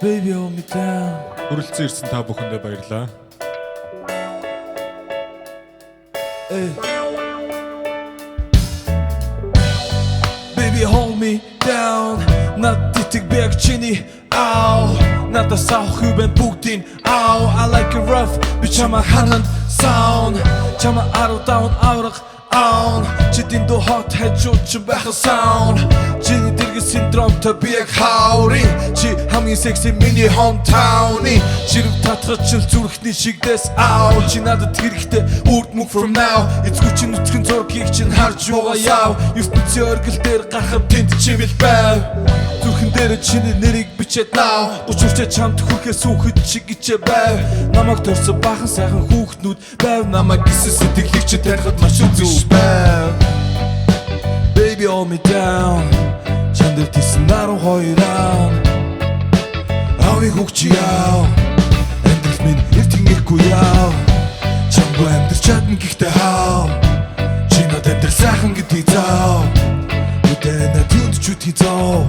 Baby hold me down. Хүрэлцэн ирсэн та бүхэндээ баярлалаа. Hey. Baby hold me down. Над итэг би яг чиний ау. Надаас авах юу бэ бүгдийн ау. I like it rough. Би чамаа хананд sound. Чамаа арав down авраг аун. Чи дэндүү hot хажууд чи байх sound. Чиний дэрэг синдромтой би яг хаурын. Чи хамгийн секси миний hometown-ы. Чирв татгаж чил зүрхний шигдээс ау. Чи надад хэрэгтэй үрд мөнх from now. Эцгүй чинь нүцгэн зургийг чинь харж юугаа яв. Ертөнцийн оргил дээр гарахад тэнд чимэл байв. Зүрхэн дээр чиний нэрийг бичээд now. 30 хүрчээ чамд хүрэхээс үхэд чиг гिचээ байв. Намайг төрсөн баахан сайхан хүүхднүүд байв. Намайг гисэн сэтгэлийг чи тарихад маш зөв байв. Baby hold me down. Чам дээр тийсэн 12 раунд. Аавын хүүхд чи яав. Амьдрал минь эрт ингэхгүй яав. Чамгүй амьдрч чадна гэхдээ хав. Чи над амьдрал сайхан гэдгийг зав. Нүдэ над юунд ч үтхий зов.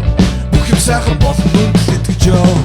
Бүх юм сайхан болно нүндэл итгэж яв.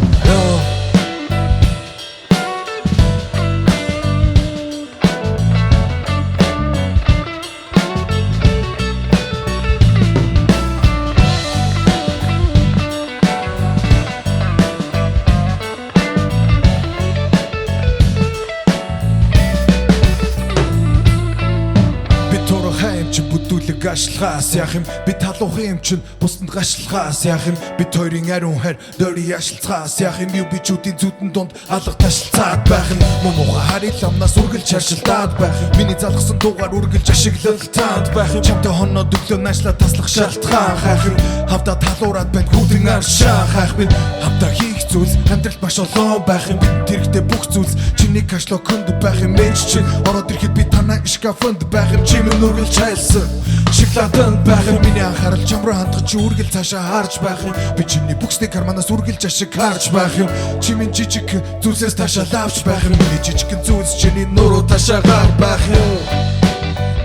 Би турах юм чи бүдүүлэг ашлахаас яах юм. Би талуухан юм чин бусдад гашлахаас яах юм. Бид хоёрын ариун хайр дөрий ашлцаас яах юм. Юу бичүүдийн зүдэн дунд алга ташлцаад байх юм. Мумуха харил амнаас үргэлж харшилдаад байх юм. Миний залгасан дуугаар үргэлж ашиглалтаанд байх юм. Чамтай хоноод өглөө нашлаа таслах шалтгаан хайх юм. Хавдаа талуураад байна хүдэн аршаа хайх минь. Хамтаа хийх зүйлс амьдралд маш олон байх юм. Бидэнд хэрэгтэй бүх зүйлс чиний кашло көнд байх юм. Мэнч чинь ороод ирэхэд би танаа шкафанд байх юм. Чи минь үргэлж хайлсан шоколаданд байх юм. Миний анхаарал чам руу хандах чи үргэлж цаашаа харж байх юм. Би чиний бүксний карманаас үргэлж ашиг харж байх юм. Чи минь жижиг зүйлсээс таашаал авч байх юм. Миний жижигхэн зүйлс чиний нуруу таашаагаар байх юм.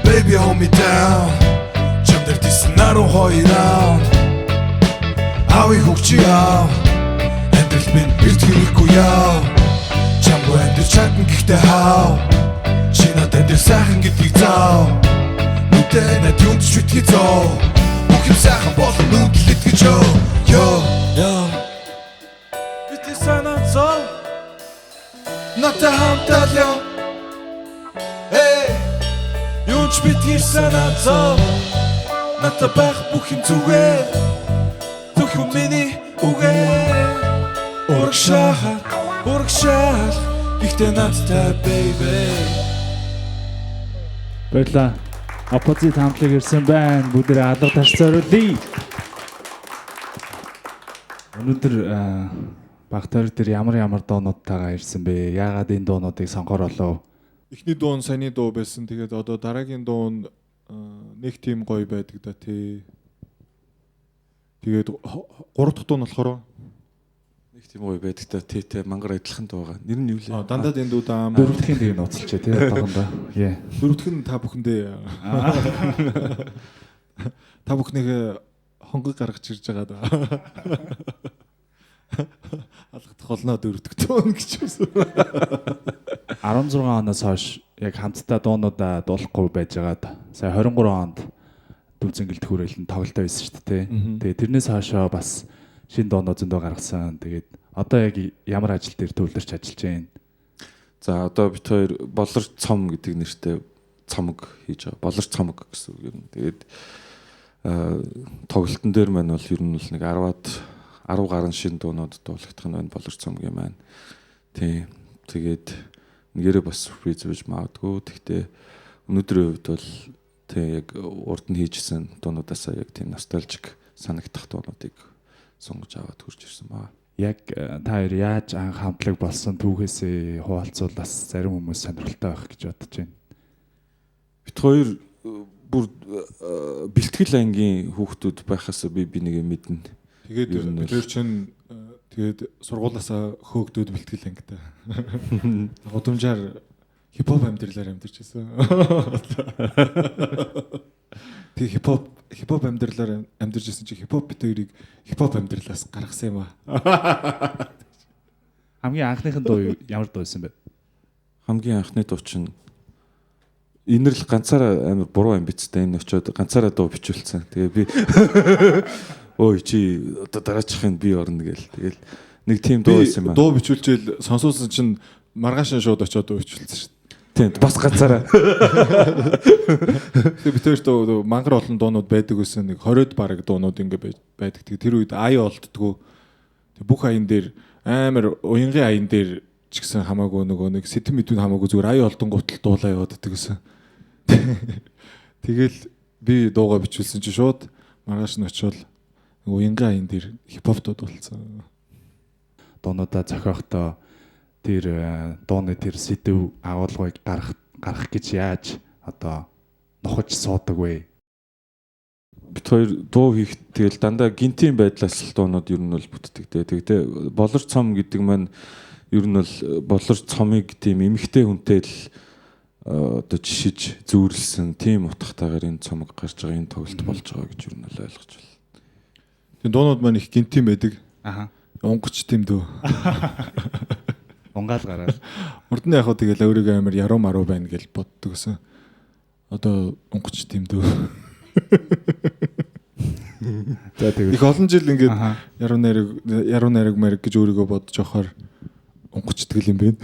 Baby hold me down. Чам дээр тийсэн 12 раунд. Аавын хүүхд чи яав. Амьдрал минь эрт хэрэггүй яав. Чамгүй амьдрч чадна гэхдээ хав. Чи надад амьдрал сайхан гэдгийг зав. Нүдэ над юунд ч үтхий зов. Бүх юм сайхан болно нүдэл итгэж ёо. Йо. Йо. Бити санаа зов. Надад хамтал ёо. Эй. Юунд ч битгий санаа зов. Надад байх бүх юм зүгээр. Зөвхөн миний үгээр. Урагшаахаар, урагшаах. Гэхдээ надтай baby. Баярлалаа. Оппозит хамтлаг ирсэн байна. Бүгдээ алга таш зориулъя. Өнөөдөр Багтар дээр ямар дуунуудтайгаа ирсэн бэ? Яагаад энэ дуунуудыг сонгоор болов? Эхний дуу нь саяны дуу байсан. Тэгээд одоо дараагийн дуу нь нэг тийм гоё байдаг да тий. Тэгээд гурав дахь дуу нь болохоор нэг тийм гоё байдаг та тий тий мангар адилхан дуу байгаа. Нэр нь юу лээ? Дандаа дэндүү даам. Дөрөв дахь нь нууцлчээ тий одоохондоо. Яа. Дөрөв дэх нь та бүхэндээ. Та бүхнийг хонгог гаргаж ирж байгаа да. Алгадах болно дөрөв дэх дуу гэж үсэн. 16 оноос хойш яг хамтдаа дуунуудаа дуулахгүй байжгаад сая 23 онд Дүүзэнгэлт хүрээлэн тоглолтоо байсан шүү дээ. Тэгээ тэрнээс хойшоо бас шинэ дуунууд зөндөө гаргасан. Тэгээд одоо яг ямар ажил дээр төвлөрч ажиллаж байна? За одоо бид хоёр Болор цом гэдэг нэртэй цомог хийж байгаа. Болор цомог гэсэн үг юм. Тэгээд тоглолтын дээр маань бол ер нь бол нэг 10 гаруй шинэ дуунууд дуулагдах нь байна. Болор цомгийн маань. Тийм. Тэгээд нэгээрээ бас сюрприз байж магадгүй. Тэгтээ өнөөдрийн хувьд бол тийм яг урд нь хийжсэн дуунуудаасаа яг тийм ностальжик санагдах дуунуудыг сонгож аваад хурж ирсэн баа. Яг та хоёр яаж анх хамтлаг болсон түүхээсээ хуваалцвал бас зарим хүмүүс сонирхолтой байх гэж бодож байна. Бид хоёр бүр бэлтгэл ангийн хүүхдүүд байхаас би нэг юм мэднэ. Тэгээд бид хоёр чинь тэгээд сургуулаасаа хөөгдөөд бэлтгэл ангитай. Гудамжаар хипхоп амьдралаар амьдарч байсан. Тэгээ хипхоп амьдралаар амьдарч байсан чи хипхоп бид хоёрыг хипхоп амьдралаас гаргасан юм аа. Хамгийн анхныхын дуу ямар дуу байсан бэ? Хамгийн анхны дуу чинь инэрл ганцаараа амар буруу юм бицтэй энэ очиод ганцаараа дуу бичүүлсэн. Тэгээ би ой чи одоо дараачихын би орно гээл. Тэгэл нэг тийм дуу байсан юм аа. Дуу бичүүлчихэл сонсуулсан чинь маргааш нь шууд очиод дуу бичүүлсэн шүү дээ. Тийм бас ганцаараа. Тэгээ бид хоёр дуу мангар олон дуунууд байдаг гэсэн нэг 20-од бараг дуунууд ингээ байдаг. Тэгээ тэр үед ая олддгоо. Тэг бүх аян дээр амар уянгийн аян дээр ч гэсэн хамаагүй нөгөө нэг сэтэн мэдүүн хамаагүй зүгээр ая олдон гутал дуулаа яваад байдаг гэсэн. Тэгэл би дуугаа бичүүлсэн чи шууд маргааш нь очиод уянгийн аян дээр хипхоп дуу дуулсан. Дуунуудаа зохиохдоо тэр дууны тэр сэдэв агуулгыг гаргах гэж яаж одоо нухаж суудаг вэ? Бид хоёр дуу хийх тэгэл дандаа гинтийн байдлаас л дуунууд ер нь бол бүтдэг дээ. Тэгтээ болор цом гэдэг маань ер нь бол болор цомыг тийм эмэгтэй хүнтэй л одоо жишиж зүүрлсэн тийм утгатайгаар энэ цомог гарч байгаа, энэ тоглолт болж байгаа гэж ер нь бол ойлгож байна. Тийм дуунууд маань их гинтийн байдаг. Аха. Унгч тийм дөө. Унгаал гараад. Урд нь яг хөө тэгэл өөрийгөө амар яруу маруу байна гэж боддог гэсэн. Одоо унгч тийм дөө. За тэгвэл их олон жил ингээд яруу найраг мариг гэж өөрийгөө бодож явахаар унгчдаг юм байна.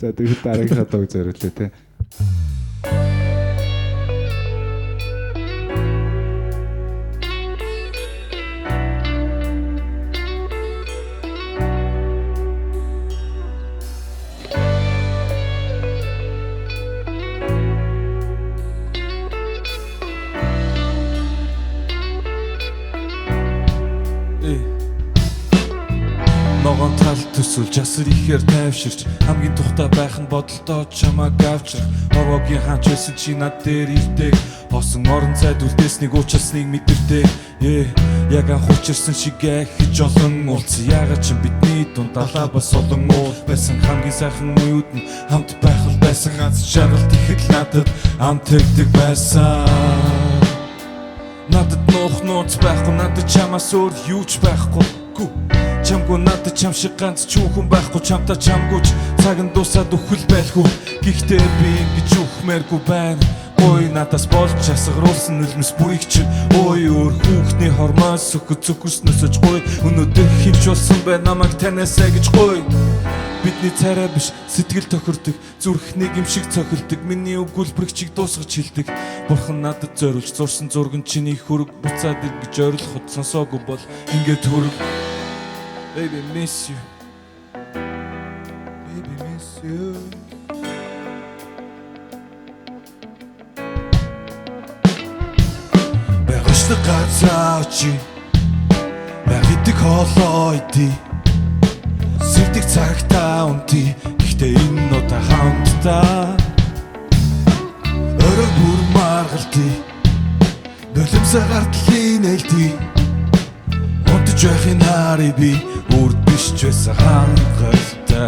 За тэгвэл дараагийнхаа дууг зориулъя те. Ногоон тал төсөл жасар ихээр тайвширч хамгийн тухтай байх нь бодолтой чамайг авчрах орвогийн хаанч байсан чи над дээр ирдэг хосон орон зайд үлдээснийг уучласныг мэдэрдэг. Яг анх учирсан шиг ахиж олон уулз яагаад ч бидний дунд далаа бас олон уул байсан хамгийн сайхан үеүд нь хамт байх л байсан аз жаргалт ихэд надад ам тэгдэг байсан. Надад нуух нууц байхгүй надад чамаас өөр юу ч байхгүй. Чамгүй надад чам шиг ганц чүүхэн байхгүй чамтай чамгүйч цаг нь дуусаад үхэл байлгүй. Гэхдээ би ингэж үхмээргүй байна. Ой надаас болж асгаруулсан нулимс бүрийг чи ой өөр хүүхний хормой сөхөд цөхөрснөөсөж гой өнөөдөр хинч болсон бай намайг танаасаа гэж гой. Бидний царай биш сэтгэл тохирдог зүрхнийг юм шиг цохилдог миний өгүүлбэрийг чиг дуусгаж хилдэг. Бурхан надад зориулж зурсан зураг нь чиний хөрөг буцаад ир гэж ойрлоход сонсоогүй бол ингээд хөрөг. Baby miss you. Baby miss you. Байгууллага газар чи байгидэг хоолой ди сэрдэг цагтаа үнти гэхдээ энэ удаа хамтдаа өрөө бүр маргалти нулимсаа гартлын нээлти унтж байхын харъя би үрд биш ч байсан хангалтай.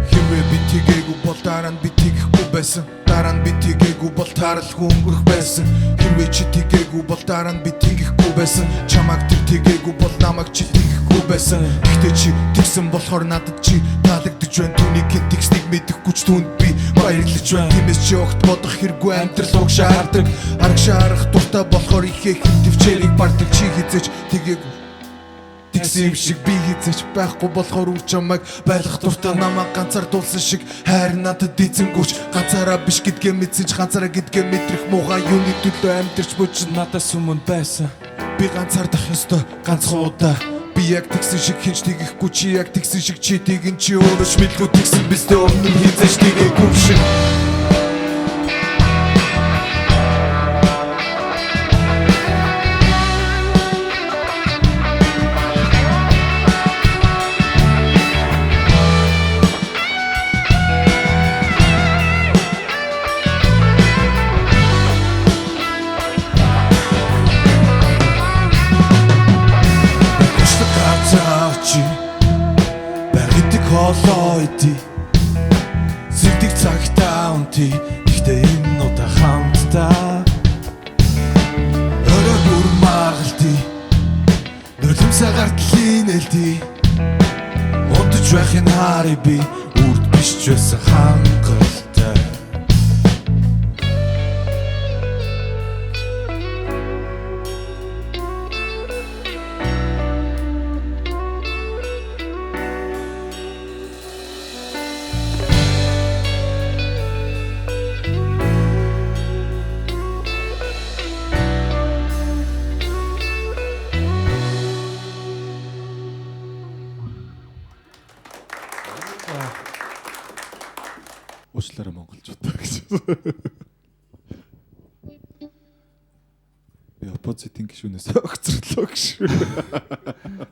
Хэрвээ би тэгээгүй бол дараа нь би тэгэхгүй байсан. Дараа нь би тэгээгүй бол тааралгүй өнгөрөх байсан. Хэрвээ чи тэгээгүй бол дараа нь би тэгэхгүй байсан. Чамайг тэр тэгээгүй бол намайг чи тэгэхгүй байсан. Гэхдээ чи тэгсэн болохоор надад чи таалагдж байна. Түүнийг хэн тэгснийг мэдэхгүй ч түүнд би баярлаж байна. Тиймээс чи огт бодох хэрэггүй амьдрал урагшаа хардаг. Арагшаа харах дуртай болохоор ихээ хэн төвчээрийг бардаг. Чи хизээч тэгээгүй тэгсэн юм шиг би хизээч байхгүй болохоор үр чамайг байлгах дуртай намайг ганцаар дуулсан шиг хайр надад эзэнгүүч ганцаараа биш гэдгээ мэдсэн ч ганцаараа гэдгээ мэдрэх муухай юуны төлөө амьдарч буйч надаас өмнө байсан. Би ганцаардах ёстой ганцхан удаа би яг тэгсэн шиг хинч тэгэхгүй чи яг тэгсэн шиг чи тэгэн чи өөрөө ч мэдгүй тэгсэн биздээ өмнө нь хизээч тэгээгүй шиг. Сэрдэг цагтаа үнти гэхдээ энэ удаа хамтдаа өрөө бүр маргалти нулимсаа гартлын нээлти Ингэж байхын харъя би үрд биш ч байсан хангалтай. Уучлаарай монголчуудаа гэж. Би оппозитын гишүүнээс огцорлоо гэж.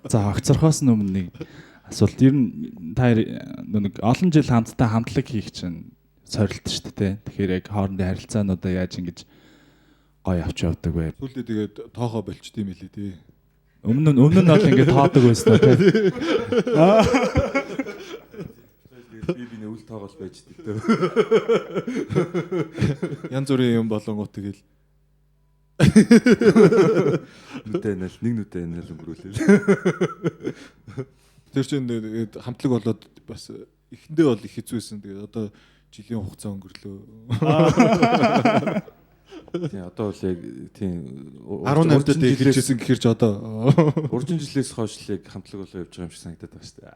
За огцорхоос өмнө нэг асуулт. Ер нь та нэг олон жил хамтдаа хамтлаг хийх чинь сорилт шүү дээ. Тэгэхээр яг хоорондын харилцаануудаа яаж ингэж гоё авч явдаг вэ? Сүүлдээ тэгээд тоохоо болчт юм билий тий. Өмнө нь бол ингэж тоодог байсан уу тий. Би биний үл тоогоол байж дээ. Янз бүрийн юм болонгууд тэгэл нүдэ инээл нэг нүдэ инээл өнгөрүүлээ. Тэр чинь тэгээд хамтлаг болоод бас эхэндээ бол их хэцүү байсан. Тэгээд одоо жилийн хугацаа өнгөрлөө. Тийм одоо бол яг тийм 18 дээд эхэлжсэн гэхэр ч одоо уржин жилээс хойш л яг хамтлаг болоо явж байгаа юм шиг санагдаад байгаа шүү дээ.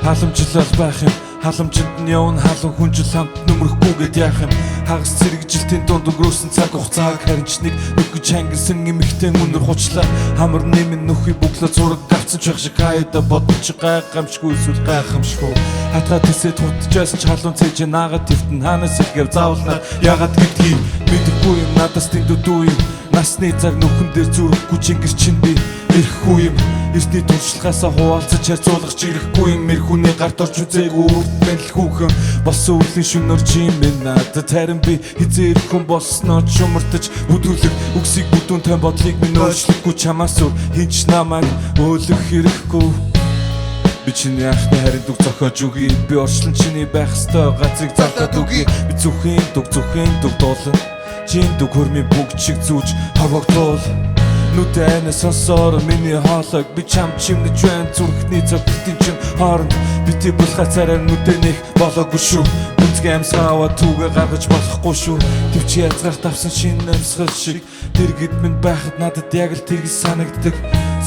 Халамжлал байх юм, халамжинд нь явна, халуун хүнжил хамт нөмрөхгүйгээд яах юм. Хагас зэрэгжилтийн дунд өнгөрөөсөн цаг хугацааг харин ч нэг нүхэж хангилсан эмэгтэй үнэр хучлаа. Хамар нэмэн нүхий бүглөө зураг авсан ч байх шиг хаяада бодож чи гайхамшгүй эсвэл гайхамшгүй. Хатгаа тэсээ тутажсэн ч халуун цээж наагаад твтэн хаанаас илгээв заавал яагаад гэдгийг мэдэхгүй юм, надаас дэндүү дүү юм. Насны цаг нүхэн дээр зүрхгүй чингэр чинь би ирэхгүй юм. Эртний туршлагаасаа хуваалцаж харьцуулах ч ирэхгүй юм. Эр хүний гарт орж үзээгүй үрд мэнл хүүхэн болсон үлийн шөнөөр чи юм надад. Харин би хизээ ирэх хүн болсноо чумартаж бүдүүлэг үгсийг бүдүүн тань бодлыг минь өөрчлөхгүй чамаас өөр хинч намайг өөлөх хэрэггүй. Би чиний анхны харин дүг зохиож өгье. Би орчлон чиний байх ёстой газрыг зарлаад өгье. Би зүхэн дүг зүхэн дүг дуулна. Чин дүг хөрмийн бүгд чиг зүүж хавагдуул. Нүдэ айна сонсоор миний хоолойг би чам чимнэж байна. Зүрхний цогцолтын чин хооронд бити булхаа царай нүдэ нэх болоогүй шүү. Гүнзгий амьсгаа аваад түүгээ гаргаж болохгүй шүү. Төвч язгарт авсан шинэ амьсгал шиг дэргэд минь байхад надад яг л тэгж санагддаг.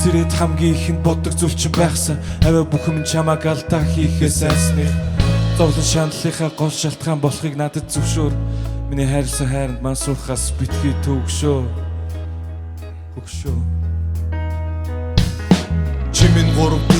Сэрэд хамгийн ихэнд боддог зүйл чинь байхсан. Аваа бүх юм чамааг алдаа хийхээс айсных. Зовлон шаналлынхаа гол шалтгаан болохыг надад зөвшөөр. Миний хайрлсан хайранд мансуурхаас битгий төгшөө. Хөгшөө. Чимэн 3D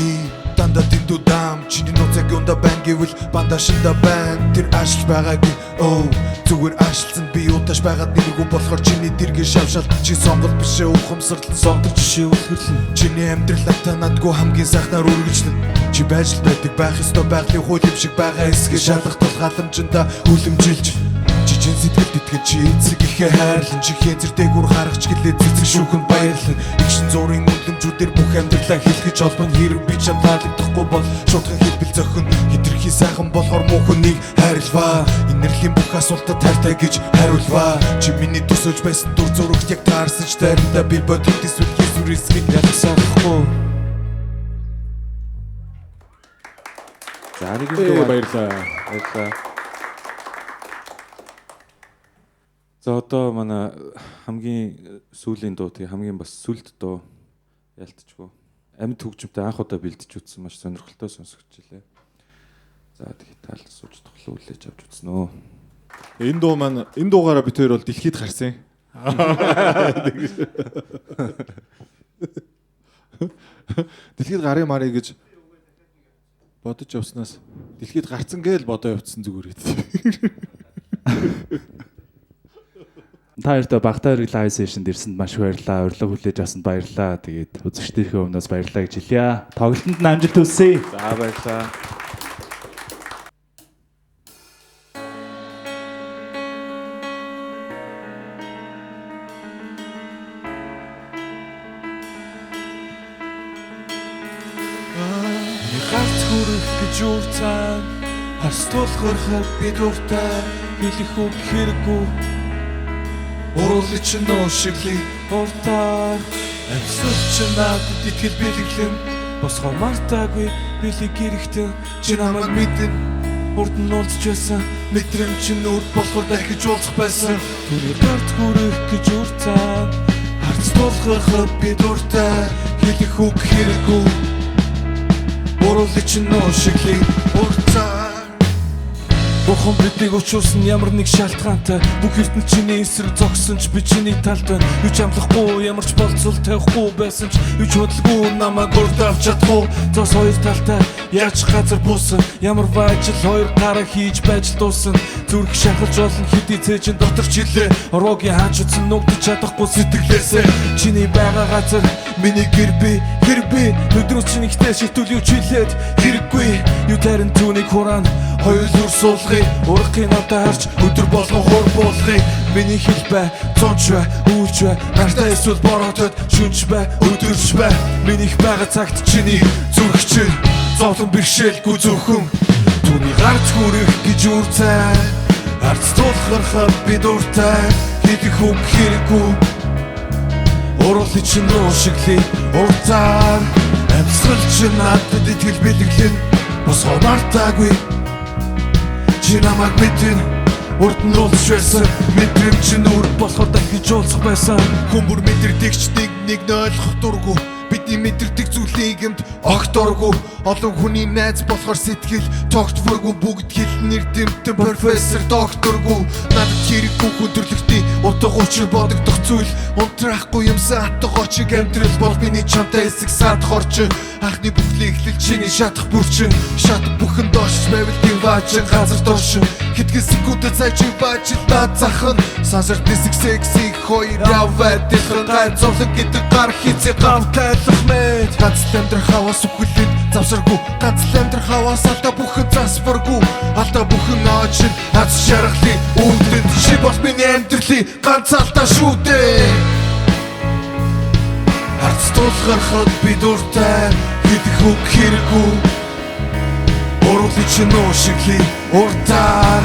дандаа дэндүү дам. Чиний нууцыг юунда байна гэвэл бандашинда байна. Тэр ажилч байгаагүй оо зүгээр ажилтсан би удаж байгаад нэргүй болохоор чиний дэргээ шавшаал. Чи сонголт бишээ ухамсарлан сонгодог жишээ үлгэрлэн. Чиний амьдрал надтай надгүй хамгийн сайхнаар үргэлжлэн. Чи байж л байдаг байх ёстой байгалийн хууль юм шиг байгаа эсгээ шалгах тул халамжиндаа хүлэмжилж. Жижиг сэтгэлд итгэж чи эцэг ихээ хайрлан. Чи хязгар дээгүүр харахч гэлээ цэцэг шүүхэн баярлан. Игшин зургийн үнлэмжүүдээр бүх амьдралаа хэлгэж олбон. Хэрэг би чам таалагдахгүй бол шуудхан хэлбэл зохин. Хитрхи сайхан болохоор муу хүнийг хайрлваа. Инэрлийн бүх асуултад хайртай гэж хариулваа. Чи миний төсөөлж байсан дүр зурагт яг таарсан ч таримдаа би бодит эсвэл хийсвэр эсхийг ялгсаахгүй. За нэг юм дуу баярлаа. Баярлаа. За одоо манай хамгийн сүүлийн дуу, тэгээ хамгийн бас сүлд дуу ялтчгүй. Амьд хөгжимтэй анх удаа бэлдэж үзсэн маш сонирхолтой сонсогдчихлээ. За тэгээ таал сууж тоглоо үлээж авч үзсэн өө. Энэ дуу маань энэ дуугаараа бид хоёр бол дэлхийд гарсан. Дэлхийд гарын марыг гэж бодож явснаас дэлхийд гарцсан гээл бодоо явцсан зүгээр ээ. Та хоёртой Багтаа хоёрыг live session-д ирсэнд маш их баярлалаа. Урилга хүлээж авсанд баярлалаа. Тэгээд үзэгчдийнхээ өмнөөс баярлалаа гэж хэлье. Тоглолтод нь амжилт хүсье. За баярлалаа. Түүний гарц хүрэх гэж үр цаан харс тулгархад би дуртай хэлэх үг хэрэггүй Уруулыг чинь уушиглая уртаар амьсгал чинь надад итгэл бэлэглэн босгоо мартаагүй бэлэг гэрэгтэн чи намайг мэдэн урд нь уулзч байсан мэдрэмж чинь үр болохоор дахиж уулзах байсан Түүний гарц хүрэх гэж үр цаан харц тулгархад би дуртай хэлэх үг хэрэггүй Уруулыг чинь уушиглая уртаар Бурхан биднийг учруулсан ямар нэг шалтгаантай бүх ертөнц чиний эсрэг зогссон ч би чиний талд байна. Юу ч амлахгүй ямар ч болцол тавихгүй байсан ч юу ч хөдөлгүй намайг урд авч чадахгүй зоос хоёр талтай яаж газар буусан ямар ажил хоёр гараа хийж байж дуусна зүрх шахалж олон хэдий цээжин дотор чилээ ороогийн хаач утсан нүгдэж чадахгүй сэтгэлээсээ чиний байгаа газар миний гэр би гэр би нүдрүү чинь ихтэй шитүүл юу чилээд хэрэггүй юу тарин түүнийг хураан хоёул үр суулгая ургахын надад харж өдөр болгон хур буулгая миний хэл бай зунч бай үйлч бай нартай эсвэл боротод шүнж бай өдөрч бай минийх байгаа цагт чиний зүрх чинь зовлон бэрхшээлгүй зөвхөн түүний гарц хүрэх гэж үр цай харц тулгархад би дуртай хэлэх үг хэрэггүй Уруулыг чинь уушиглая уртаар амьсгал чинь надад итгэл бэлэглэн босгоо мартаагүй чи намайг мэдэн урд нь уулзч байсан мэдрэмж чинь үр болохоор дахиж уулзах байсан хүн бүр мэдэрдэгч нэг нэг нь ойлгох дургүй бидний мэдэрдэг зүйлийг юмд огт дургүй олон хүний найз болохоор сэтгэл тогтворгүй бүгд хэл нэрдэмтэн профессор докторгүй надад хэрэггүй хүндрэлтийн утга учир бодогдох зүйл унтраахгүй юмсан атга очиг амьдрал бол миний чамтай хэсэг саадах орчин анхны бүхлийн эхлэл чиний шатах бүрчин шат бүхэн доош байвал диваачин газар доршин хэдхэн секундэд цайж баажил над захын сансарт нисэх секси хоёр яваад дэлхэн гай зовлон гэдэг гар хийцээ гав тайлах мэд ганц л амьдрах аваас үхэлэд завсаргүй ганц л амьдрах аваас алдаа бүхэн засваргүй алдаа бүхэн очин аз жаргалын үүдэнд чи бол миний амьдралын ганц алдаа шүү дээ харц тулгархад би дуртай хэлэх үг хэрэггүй Уруулыг чинь уушиглая уртаар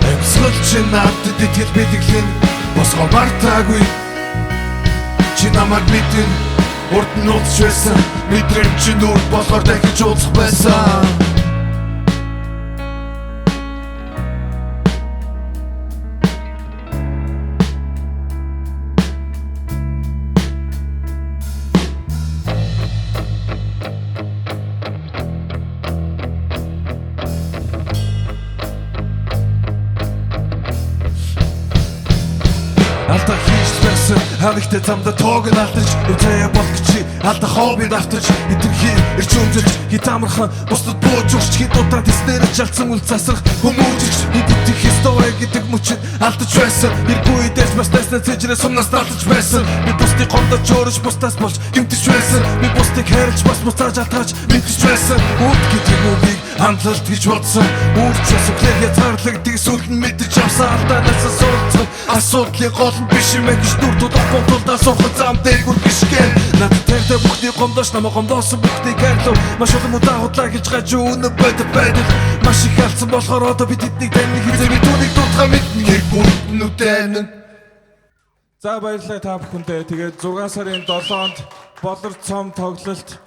амьсгал чинь надад итгэл бэлэглэн босгоо мартаагүй чи намайг мэдэн урд нь уулзч байсан мэдрэмж чинь үр болохоор дахиж уулзах байсан Алдаа хийж байсан ханагтай замдаа тоог нь алдаж заяа болгоч алдаа хобби давтаж хэтэрхий эрч өмжөлж хэд амархан бусдад бууж урч хэд удаа тэснээр жалцсан үл засрах хүмүүжиж хэд итгэх ёстой гэдэг мөчөд алдаж байсан эргүй дээрч бас тайснаа цэжрээ сумнаас алдаж байсан би бусдыг гомдож өөрөж бусдаас болж гэмтэж байсан би бусдыг хайрлж бас буцааж алдаж мэдэж байсан үрд гэдэг үгийг хандлалт гэж бодсон үрч бас үхлээр язгаарлагдгийг сүлд нь мэдэж авсан алдаанаас суралцах асуудлын гол нь биш юм гэж дүр тулахгүй тулдаа сурах зам дээгүр гიშгэн надад тартай бүхний гомдоош намайг гомдоосон бүхнийг хайрлав маш олон удаа худлаа гэж гаж үнэ бодит байдал маш их алдсан болохоор одоо би тэднийг таних хэзээ би түүнийг дуудахаа мэднэ гэр бүлнүүдэн За баярлалаа та бүхэндээ. Тэгээд 6 сарын 7-нд Болор цом тоглолт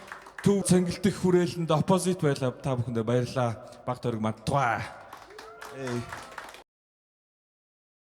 Төв цэнгэлдэх хүрээлэнд оппозит байлаа. Та бүхэндээ баярлалаа. Баг тойрог мандтугай. Эй.